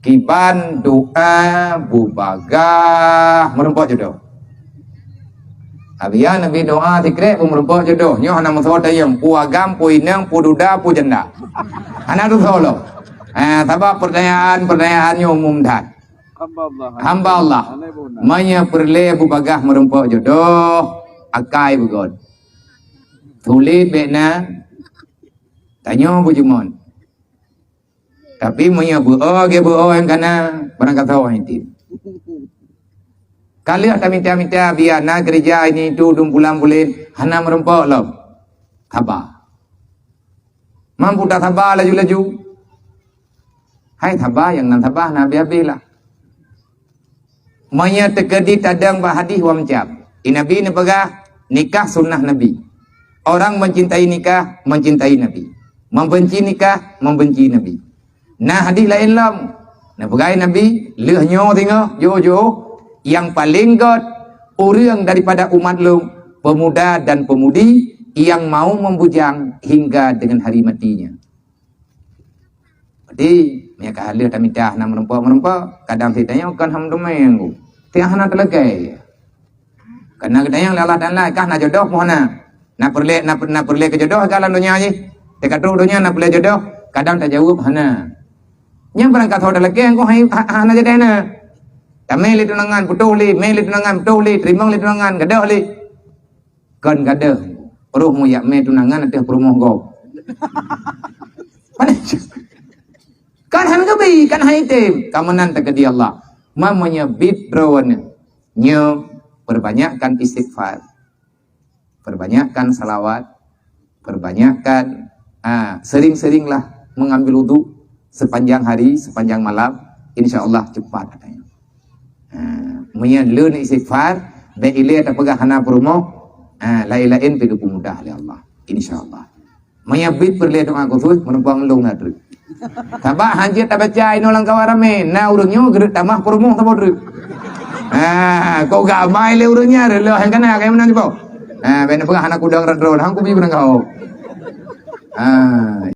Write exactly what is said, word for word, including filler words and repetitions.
Kiban doa bubagaih meurumpok jodoh. Abiya Nabi doa sikrek beu meurumpok jodoh. Nyoe hana meusoe tayong, peue agam, peue inong, peue duda, peue janda. Hana tusoe lom. Ha, sabab pertanyaan-pertanyaan nyoe umum that. Hamba Allah. Hamba Allah. Meunyoe peureulée bubagaih meurumpok jodoh, akai beugot. Sulet bék na, tanyoe beujumon. Tapi meunyoe beu-o ge beu-o nyang kana, barang kata orang itu. Ka lheueh tamita-mita biya na keureuja ini itu dum pulang buleuen hana meurumpok lom. Saba. Mampu tasaba laju-laju. Hai saba nyang nan saba na habéh-habéh lah. Meunyoe teukeudi tadong bak hadih wa meucam. I Nabi neupeugah, nikah sunnah Nabi. Orang mencintai nikah, mencintai Nabi. Membenci nikah, membenci Nabi. Na hadih laén lom. Neupeugah Nabi, lheueh nyoe singoh, jôh-jôh, nyang paleng gét ureuëng daripada umat lôn, pemuda dan pemudi yang mau membujang hingga dengan hari matinya. Jadi, meunyoe ka lheueh tamita na meurumpok-meurumpok, kadang sit tanyoe kon ham teumé ngu. Tiang hana teulakée. Karena geutanyoe lé Allah Taala kah na jodoh peue hana. Na peureulée, na, na peureulée keu jodoh ka lam donya jih. Teuka trok donya na peureulée jodoh, kadang tajaweueb hana. Nyang barang ka tho teulakée ngu hai, ha-, hana jadi na. Tamé lé tunangan, putôh lé, mé lé tunangan, putôh lé, teurimong lé tunangan, gadôh lé. Kon gadôh, roh mu jak mé tunangan ateueh peurumoh gob. Kan han geubi, kan han item, ka meunan teukeudi Allah. Meunyoe bit droeneuh, nyoe perbanyakkan istighfar, perbanyakkan salawat, perbanyakkan, ah, sering-seringlah mengambil wudu sepanjang hari, sepanjang malam, insya Allah cepat katanya. Ha, meunyoe lheueh istighfar, bék ilée tapeugah hana peurumoh, ha, laén-laén pih geupeumudah lé Allah. Insya Allah. Meunyoe bit peureulée doa khusus, meurumpok ngon lôn na treuk. Sabab hanjeuet tabaca inoe lam kawan ramé, na ureuëng nyoe geureuek tamah peurumoh saboh treuk. Ha, kok gak amai lé ureuëng nyan, reuloh nyang kana, kaya meunan jipo. Ha, bék neupeugah hana kudong rot-rot, hang kubi beurangkaho. Ha.